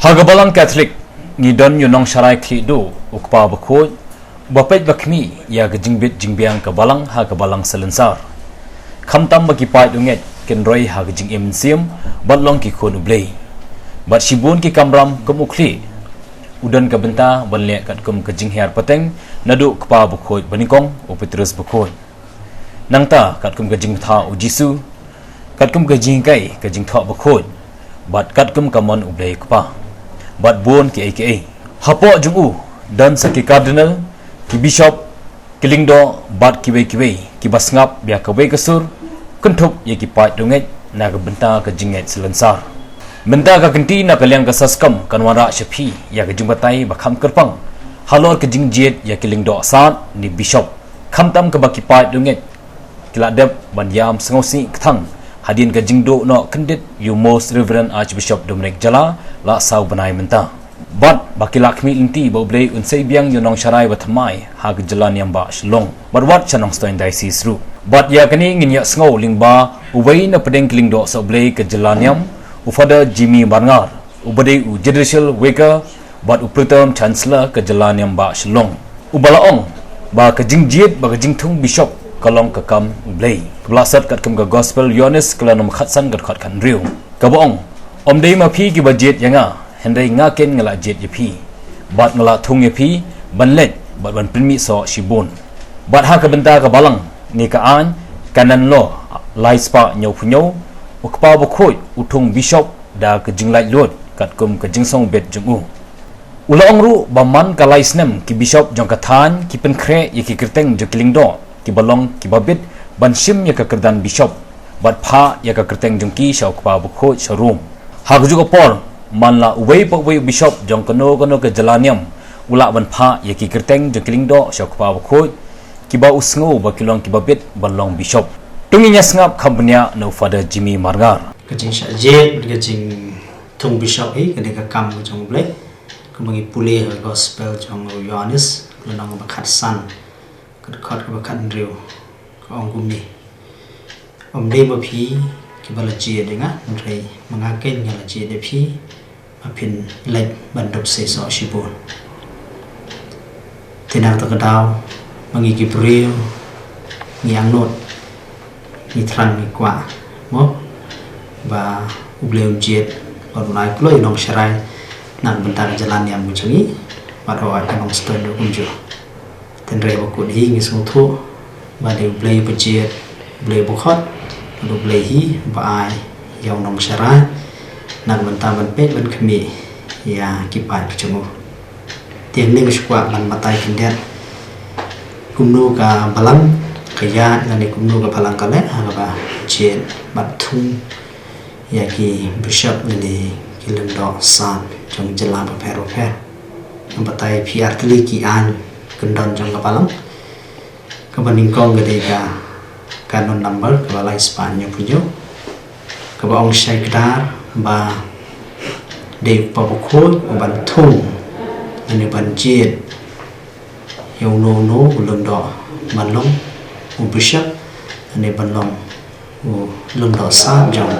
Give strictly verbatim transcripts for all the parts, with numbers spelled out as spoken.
Ha ka Balang Katholik ngi don ïa u nongsharai khlieh duh, u Kpa Bakhuid, ba peit ba khmih ïa ka jingbit jingbiang ka Balang ha ka Balang Salonsar. Khamtam ba ki paid u ngeit kin roi ha ka jingim mynsiem bad long ki khun U Blei. Bad shibun ki kamram kum u khlieh, u don ka bynta ban leh katkum ka jinghiar pateng naduh u Kpa Bakhuid banyngkong, u Petrus Bakhuid. Nangta katkum ka jingthoh u Jisu, katkum ka jinghikai ka jingthoh bakhuid, bad katkum ka mon U Blei Kpa, bad bun kiei kiei. Hapoh jong u don sa ki cardinal, ki bishop, ki lyngdoh bad kiwei kiwei kiba sngap ïa kawei ka sur, kynthup ïa ki paid u ngeit na ka bynta ka jingngeit Salonsar. Mynta ka kynti na ka liang ka SASCOM kan wanrah sha phi ïa ka jingbatai ba kham kyrpang halor ka jingjied ïa ki lyngdoh sad ne bishop. Khamtam kaba ki paid u ngeit ki la dep ban ïam sngewsih kthang hadien ka jingduh noh kyndit ïa u Most Reverend Archbishop Dominic Jala la saw bnai mynta. Bad ba ki la khmih lynti ba U Blei un sei biang ïa u nongsharai ba thymmai ha ka jylla Niam Bah Shillong bad wat sha Nongstoiñ Diocese ruh. Bad ïa kane ngin ïa sngew lyngba uwei na pdeng ki lyngdoh soh Blei ka jylla Niam, u Father Jimmy Marngar, uba dei u Judicial Vicar bad u Pritam Chancellor ka jylla Niam Bah Shillong, uba la ong ba ka jingjied bad ka jingthung bishop ka long ka kam U Blei, kaba la sot katkum ka Gospel Ïoannis ka lynnong khatsan, ka dkhot khathynriew, kaba ong: Ym dei ma phi kiba jied ïa nga, hynrei nga ken nga la jied ïa phi, bad nga la thung ïa phi ban leit bad ban pynmih soh shibun. Bad ha ka bynta ka Balang ne ka aiñ Canon Law lai spah hynñiewphew hynñiew, u Kpa Bakhuid u thung bishop da ka jinglaitluid katkum ka jingsngewbit jong u. U la ong ruh ba man ka lai snem ki bishop jong ka thaiñ ki pynkhreh ïa ki kyrteng jong ki lyngdoh kiba long kiba bit ban shim ïa ka kyrdan bishop bad phah ïa ka kyrteng jong ki sha u Kpa Bakhuid sha Rome. Ha kajuh ka por, man la uwei pa uwei u bishop jong kano kano ka jylla Niam u lah ban phah ïa ki kyrteng jong ki lyngdoh sha u Kpa Bakhuid, kiba u sngew ba ki long kiba bit ban long bishop. To ngin ïa sngap kham bniah na u Father Jimmy Marngar. Ka jingshah jied, ka jingthung bishop hi ka dei ka kam ka jong U Blei. Kumba ngi pule ha ka Gospel jong u Ïoannis, lynnong ba khatsan, ka dkhot kaba khathynriew, ka ong kumne: Ym dei ma phi kiba la jied ïa nga, hynrei ma nga ken nga la jied ïa phi, ba phin leit ban dup sei soh shibun. Te na kata ka daw, ma ngi ki briew ngi angnud, ngi thrang, ngi kwah, mo, ba U Blei un jied bad un ai kloi u nongsharai na ka bynta ka jylla Niam ka jong ngi, bad hooid ka Nongstoiñ ruh kumjuh. Hynrei ba kut hi ngi sngewthuh ba dei U Blei ba jied, U Blei ba khot, bad U Blei hi ba ai ïa u nongsharai na ka bynta ban peit ban khmih ïa ki paid ka jong u. Te hangne nga shu kwah ban batai khyndiat kumno ka Balang ka ïaid lane kumno ka Balang ka leh ha kaba jied bad thung ïa ki bishop lane ki lyngdoh sad jong jylla bapher bapher. Nga batai phi artylli ki aiñ kyndon jong ka Balang. Kaba nyngkong ka dei ka Canon Number kaba lai spah hynñiewphew hynñiew, kaba ong shai kdar ba dei u Kpa Bakhuid uban thung lane ban jied ïa uno uno u lyngdoh ban long u bishop lane ban long u lyngdoh sad jong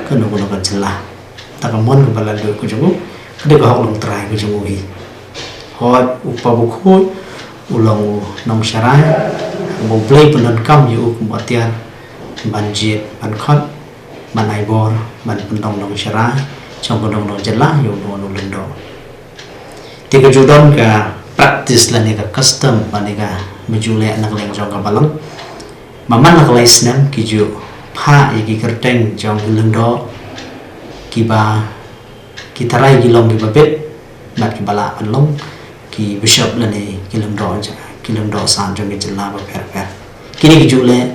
kano kano ka jylla. Ta ka mon kaba la lut ka jong u ka dei ka hok longtrai ka jong u hi. Hooid, u Kpa Bakhuid u long u nongsharai, haba U Blei pyndonkam ïa u kum u atiar ban jied, ban khot, ban ai bor, ban pynlong nongsharai jong kano kano ka jylla ïa uno uno u lyngdoh. Te ka ju don ka practice lane ka custom lane kaba ju leh na ka liang jong ka Balang, ba man la ka lai snem ki ju phah ïa ki kyrteng jong ki lyngdoh kiba ki tharai ki long kiba bit bad kiba lah ban long ki bishop lane ki lyngdoh ja-, ki lyngdoh san jong ki jylla bapher bapher. Kine ki ju leh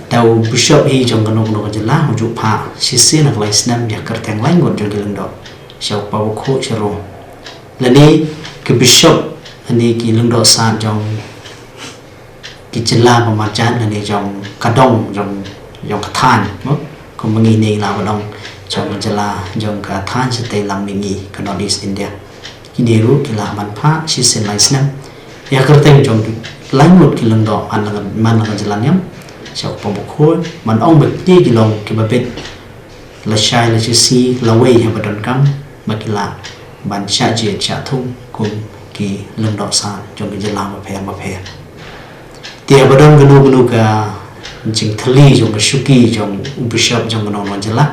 da u bishop hi jong kano kano ka jylla u ju phah shisien ha ka lai snem ïa ka kyrteng lai ngut jong ki lyngdoh sha u Kpa Bakhuid sha Rome. Lane ki bishop lane ki lyngdoh san jong ki jylla ba marjan lane jong ka dong jong, jong ka thaiñ, mo? Kumba ngi ne lah ban ong jong ka jylla, jong ka thaiñ shatei lam mihngi ka North East India. Kine ruh ki lah ban phah shisien lai snem ïa ka kyrteng jong ki lai ngut ki lyngdoh man la, man la ka jylla Niam sha u Kpa Bakhuid, ban ong ba kine ki long kiba bit, lashai lashisngi lawei haba donkam, ki lah ban shah jied shah thung kum ki lyngdoh sad jong ki jylla bapher bapher. Te haba don kano kano ka jingthylli jong ka shuki jong u bishop jong kano kano jylla,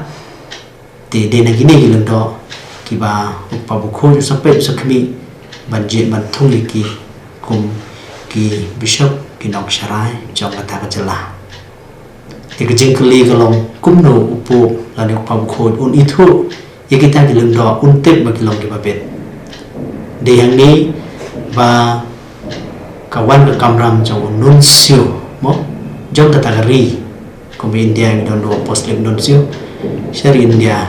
te dei na kine ki lyngdoh kiba u kpa bakhuid u sa peit u sa khmih ban jied ban thung ïa ki kum ki bishop ki nongsharai jong kata ka jylla. Te ka jingkylli ka long kumno u pope lane u kpa bakhuid un ithuh ïa kita ki lyngdoh, un tip ba ki long kiba bit. Dei hangne ba ka wan ka kamram jong u nuncio mo jong kata ka ri. Kumba India ngi don ruh apostolic nuncio sha ri India,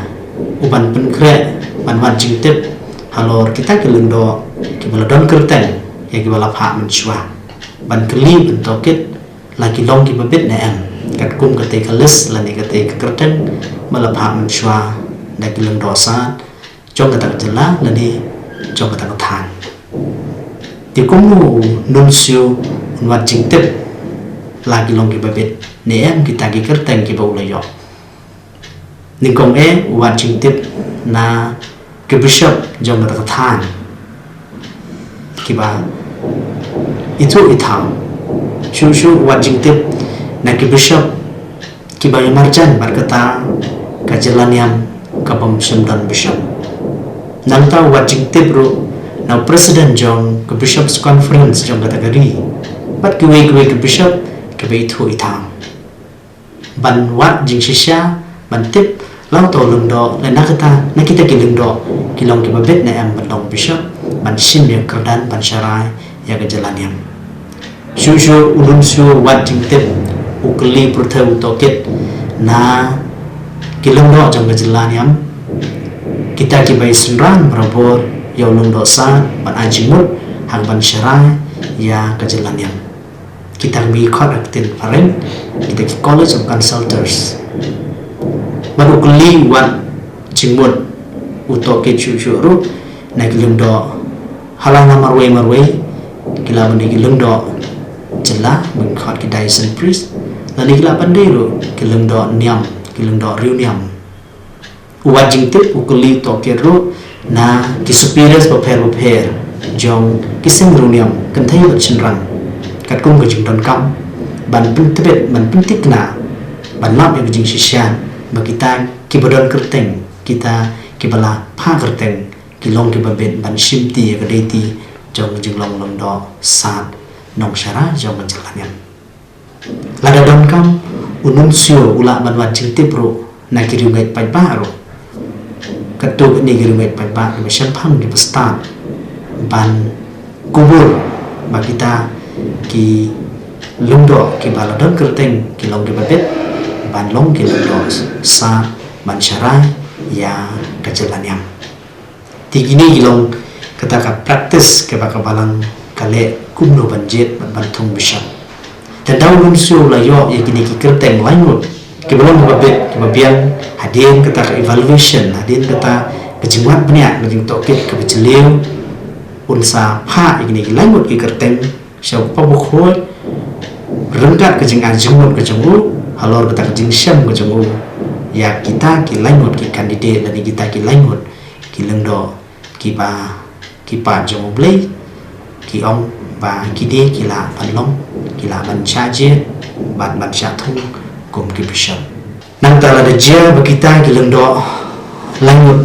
u ban pynkhreh ban wad jingtip halor kita ki lyngdoh kiba la don kyrteng ïa kiba la phah mynshuwa, ban kylli ban tohkit la ki long kiba bit ne em, katkum katei ka list lane katei ka kyrteng ba la phah mynshuwa da ki lyngdoh sad jong kata ka jylla lane jong kata ka thaiñ. Te kumno u nuncio un wad jingtip la ki long kiba bit ne em kita ki kyrteng kiba u la ïoh? Nyngkong eh, u wad jingtip na ki bishop jong kata ka thaiñ kiba ithuh i thaw. Shuh shuh u wad jingtip na ki bishop kiba ïamarjan bad kata ka jylla niam kaba ym shym don bishop. Nangta u wad jingtip ruh na u president jong ka Bishops' Conference jong kata ka ri bad kiwei kiwei ki bishop kiba ithuh i thaw, ban wad jingshisha ban tip la uto u lyngdoh lane na kata, na kita ki lyngdoh ki long kiba bit ne em ban long bishop, ban shim ïa ka kyrdan ban sharai ïa ka jylla niam. Shuh shuh u nuncio u wad jingtip, u kylli pyrthei, u tohkit na ki lyngdoh jong ka jylla niam, kita kiba ïasynran barabor ïa u lyngdoh sad ban ai jingmut ha kaban sharai ïa ka jylla niam. Kita kiba ngi khot ha ka ktien phareng kita ki College of Consultors. Bad u kylli u wad jingmut, u tohkit shuh shuh ruh na ki lyngdoh ha la na marwei marwei, ki lah ban dei ki lyngdoh jylla ba ngi khot ki diocesan priest, lane ki lah ban dei ruh ki lyngdoh niam, ki lyngdoh riewniam. U wad jingtip, u kylli, u tohkit ruh na ki superiors bapher bapher jong ki seng riewniam kynthei bad shynrang, katkum ka jingdonkam ban pyntbit, ban pynthikna, ban lap ïa ka jingshisha ba kita kiba don kyrteng, kita kiba la phah kyrteng, ki long kiba bit ban shimti ïa ka deiti jong ka jinglong lyngdoh sad nongsharai jong ka jylla niam. Lada donkam, u nuncio u lah ban wad jingtip ruh na ki riewngeit paidbah ruh. Katto katne ki riewngeit paidbah kiba shemphang, kiba stad ban kubur ba kita ki lyngdoh kiba la don kyrteng, ki long kiba bit, ban long ki lyngdoh sad ban sharai ïa ka jylla niam. Te kine ki long kata ka practice kaba ka balang ka leh kumno ban jied bad ban thung bishop. Te da u nuncio u la ïoh ïa kine ki kyrteng laingut kiba long kiba bit, kiba biang, hadien kata ka evaluation, hadien kata ka jingwad bniah, ka jingtohkit kaba jylliew, un sa phah ïa kine ki laingut ki kyrteng sha u kpa bakhuid ryngkat ka jingai jingmut ka jong u, halor kata ka jingshem ka jong u, ïa kita ki laingut ki candidate lane kita ki laingut ki lyngdoh kiba ki paid jong U Blei ki ong ba kine ki lah ban long, ki lah ban shah jied bad ban shah thung kum ki bishop. Nangta lada jia ba kita ki lyngdoh laingut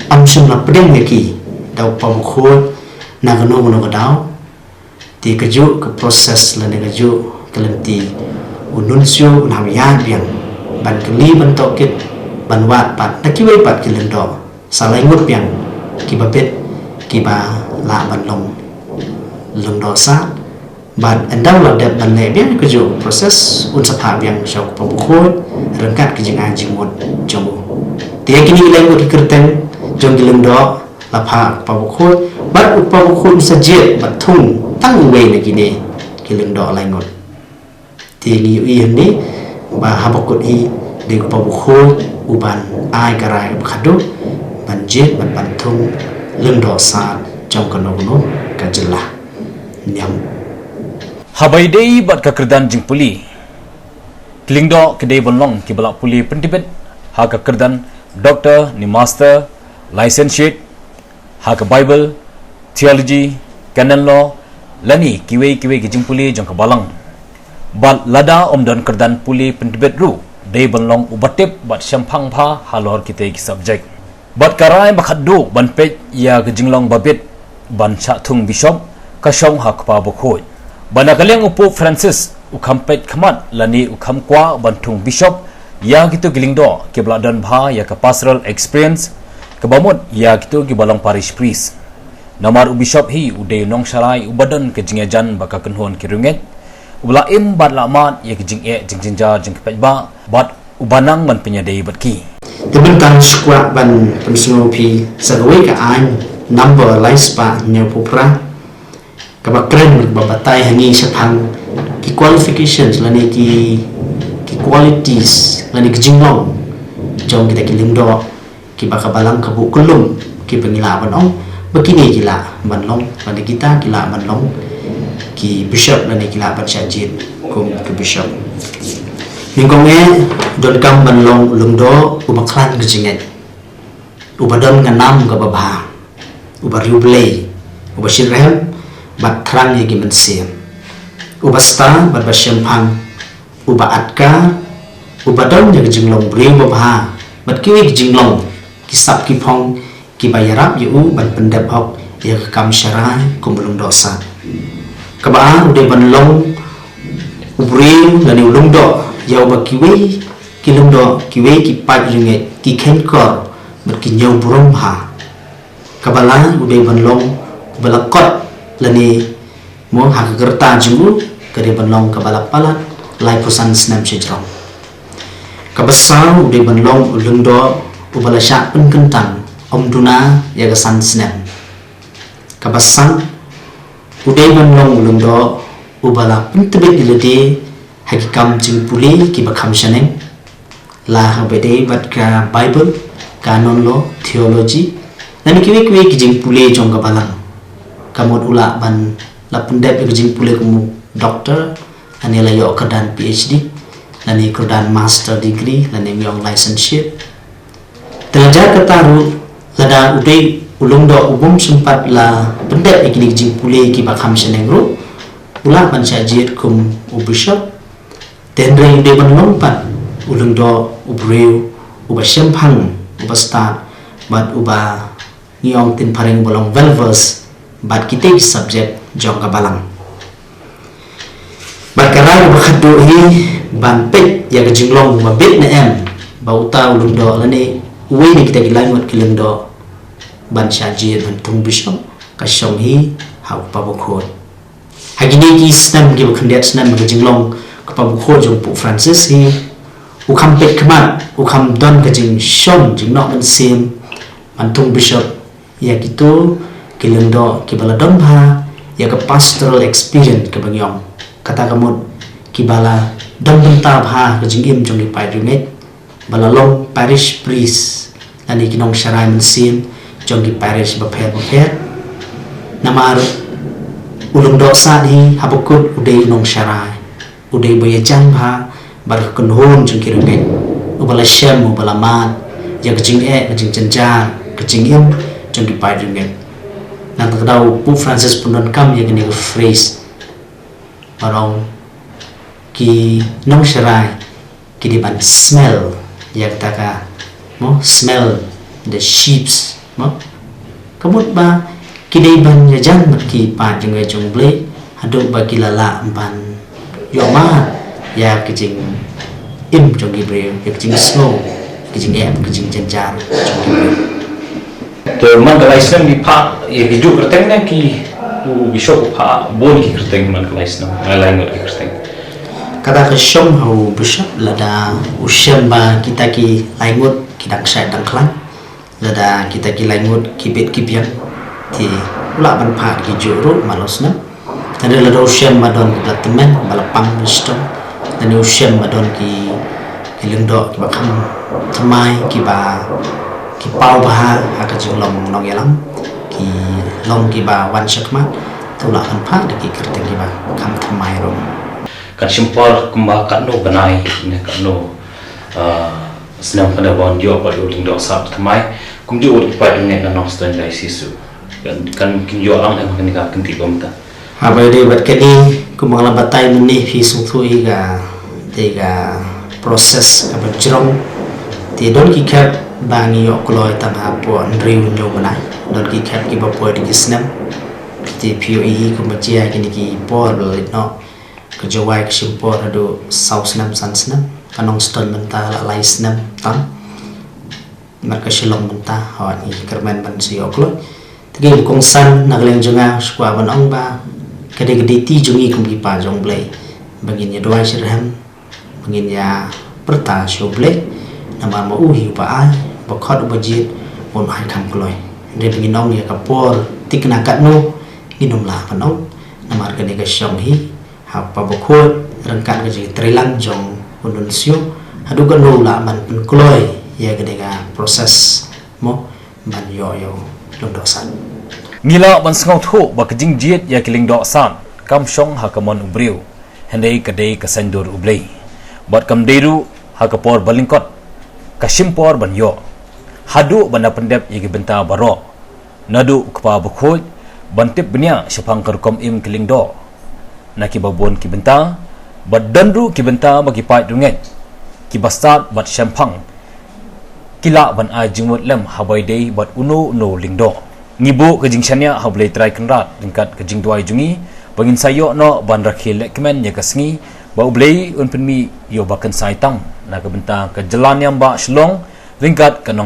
ym shym la pdiang ïa ki da u kpa bakhuid na kano kano ka daw, te kajuh ka process lane kajuh ka lynti, u nuncio un hap ïaid biang ban kylli, ban tohkit, ban wad pat na kiwei pat ki lyngdoh sa laingut biang kiba bit, kiba lah ban long lyngdoh sad. Bad ynda u la dep ban leh biang kajuh ka process, un sa phah biang sha u kpa bakhuid ryngkat ka jingai jingmut jong u. Te ïa kine ki laingut ki kyrteng jong ki lyngdoh la phah u kpa bakhuid, bad u kpa bakhuid un sa jied bad thung tang uwei na kine ki lyngdoh laingut. Te ngi ïohi hangne ba haba kut hi, dei u kpa bakhuid u ban ai ka rai kaba khadduh ban jied bad ban thung lyngdoh sad jong kano kano ka jylla niam. Haba ïadei bad ka kyrdan jingpule, ki lyngdoh ki dei ban long kiba la pule pyntbit ha ka kyrdan Doctor ne Master Licentiate ha ka Bible, Theology, Canon Law, lane kiwei kiwei ki jingpule jong ka Balang. Bad lada ym don kyrdan pule pyntbit ruh, dei ban long uba tip bad shemphang bha halor kitei ki subject. Bad ka rai ba khatduh ban peit ïa ka jinglong ba bit ban shah thung bishop, ka shong ha Kpa Bakhuid. Bad na ka liang u Pope Francis u kham peit khmat lane u kham kwah ban thung bishop ïa kito ki lyngdoh kiba la don bha ïa ka pastoral experience kaba mut ïa kito kiba long parish priest. Namar u bishop hi u dei u nongsharai uba don ka jingïajan bad ka kynhun ki riewngeit, uba la im bad la mad ïa ka jingeh jingjynjar jingpaidbah bad uba nang ban pynïadei bad ki. Te mynta ngi sngewkwah ban pynsngew ïa phi sa kawei ka aiñ number lai spah hynñiewphew phra, kaba kren, kaba batai ha ngi shaphang ki qualifications lane ki, ki qualities lane ki jinglong jong kita ki lyngdoh kiba ka Balang ka buh kyllum, kiba ngi lah ban ong ba kine ki lah ban long, lane kita ki lah ban long ki bishop lane ki lah ban shah jied kum ki bishop. Nyngkong eh, donkam ban long u lyngdoh uba khlaiñ ka jingngeit, uba don ka nam kaba bha, uba riewblei, uba shitrhem bad thrang ïa ki mynsiem, uba stad bad ba shemphang, uba atkar, uba don ïa ka jinglong briew babha bad kiwei ki jinglong, ki sap ki phong kiba ïarap ïa u ban pyndep hok ïa ka kam sharai kum u lyngdoh sad. Kaba ar, u dei ban long u briew lane u lyngdoh ïa uba kiwei ki lyngdoh, kiwei ki paid riewngeit ki kheiñkor bad ki ñiew burom bha. Kaba lai, u dei ban long uba la kot lane mo ha ka rta jong u ka dei ban long kaba la palat laiphew san snem shajrong. Kaba saw, u dei ban long u lyngdoh uba la shah pynkyntang ym duna ïa ka san snem. Kaba san, u dei ban long u lyngdoh uba la pyntbit ïa lade ha ki kam jingpule kiba kham shaneng, la haba ïadei bad ka Bible, Canon Law, Theology, lane kiwei kiwei ki jingpule jong ka Balang. Ka mut u lah ban la pyndep ïa ka jingpule kum u doctor, lane la ïoh kyrdan P H D, lane kyrdan master degree, lane ngi ong licentiate. Te la jar kata ruh, lada u dei u lyngdoh u bym shym pat la pyndep ïa kine ki jingpule kiba kham shaneng ruh, u lah ban shah jied kum u bishop. Te hynrei u dei ban long pat u lyngdoh u briew uba shemphang, uba stad bad uba ngi ong tynphareng uba long well versed bad kitei ki subject jong ka Balang. Bad ka rai kaba khatduh hi ban peit ïa ka jinglong ba bit ne em ba uta u lyngdoh lane uwei na kita ki lai ngut ki lyngdoh ban shah jied ban thung bishop, ka shong hi ha u Kpa Bakhuid. Ha kine ki snem kiba khyndiat snem ka jinglong Kpa Bakhuid jong u Pope Francis hi, u kham peit khmat, u kham don ka jingshon jingnoh mynsiem ban thung bishop ïa kito ki lyngdoh kiba la don bha ïa ka pastoral experience kaba ngi ong. Kata ka mut kiba la don bynta bha ka jingim jong ki paid riewngeit, ba la long parish priest lane ki nongsharai mynsiem jong ki parish bapher bapher. Namar u lyngdoh sad hi haba kut u dei u nongsharai, u dei uba ïajan bha bad ka kynhun jong ki riewngeit, uba la shem, uba la mad ïa ka jingeh, ka jingjynjar, ka jingim jong ki paid riewngeit. Nangta ka daw u Pope Francis pyndonkam ïa kane ka phrase, ba ong ki nongsharai ki dei ban smell ïa kata ka, mo, smell the sheeps, mo. Ka mut ba ki dei ban ïajan bad ki paid jong ngi jong U Blei haduh ba ki la lah ban ïoh mad ïa ka jingim jong ki briew, ïa ka jingsngew, ka jingeh, ka jingjynjar jong ki briew. Te man ka lai snem ki phah ïa ki juh kyrteng ne ki, u bishop u phah bun ki kyrteng man ka lai snem, lai lai ngut ki kyrteng. Kata ka shong ha u bishop lada u shem ba kita ki lai ngut ki dang shait dang khlaiñ, lada kita ki lai ngut ki bit ki biang, te u lah ban phah ki juh ruh man la u snem. Lane lada u shem ba don ki ba la tymmen, ba la pang ba shitom. Lane u shem ba don ki, ki lyngdoh kiba kham thymmai, kiba, ki paw bha ha ka jinglong nongïalam, ki long kiba wan shakhmat, te u lah ban phah da ki kyrteng kiba kham thymmai ruh. Kan shim por kumba katno bnai ne katno, ah, snem kane ba un ïoh pat u lyngdoh sah thymmai. Kumjuh wat ki paidbah na Nongstoiñ Diocese kan, kan kin ïoh lang em kane ka kynti kumta. Haba ïadei bad kane, kumba nga la batai mynne phi sngewthuh ïa ka, te ka process kaba jrong. Te don ki khep ba ngi ïoh kloi tang hapoh hynriew hynñiew bnai. Don ki khep kiba poi da ki snem. Te phi ïohi kumba jia kine ki por ba la leit noh. Ka Jowai ka shim por haduh saw snem san snem. Ka Nongstoiñ mynta la lai snem tam. Namar ka Shillong mynta, hooid, ngi kyrmen ban sa ïoh kloi. Te ki kongsan na ka liang jong nga, shu kwah ban ong ba ka dei ka duty jong ngi kum ki pa jong U Blei ba ngin ïa duwai shitrhem, ba ngin ïa pyrta sha U Blei. Namar ma u hi uba ai, uba khot, uba jied, un ai kham kloi. Hynrei ba ngin ong ïa ka por thikna katno, ngim lah ban ong. Namar kane ka shong hi ha Kpa Bakhuid, ryngkat ka jingtreilang jong u Nuncio, haduh katno u lah ban pynkloi ïa kane ka process, mo, ban ïoh ïa u lyngdoh san. Ngi lah ban sngewthuh ba ka jingjied ïa ki lyngdoh san kam shong ha ka mon u briew, hynrei ka dei ka saiñdur U Blei. Bad kam dei ruh ha ka por ba lyngkot, ka shim por ban ïoh, haduh ban da pyndep ïa ki bynta baroh. Naduh u Kpa Bakhuid ban tip bniah shaphang ka rukom im ki lyngdoh na kiba bun ki bynta, bad don ruh ki bynta ba ki paid rngeit, kiba stad bad shemphang, ki lah ban ai jingmut lem haba ïadei bad uno uno u lyngdoh. Ngi buh ka jingshaniah ha U Blei Trai Kynrad ryngkat ka jingduwai jong ngi ba ngin sa ïoh noh ban rakhe lehkmen ïa ka sngi ba U Blei un pynmih ïa u Bah Kynsai Tang na ka bynta ka Jylla Niam Bah Shillong ryngkat ka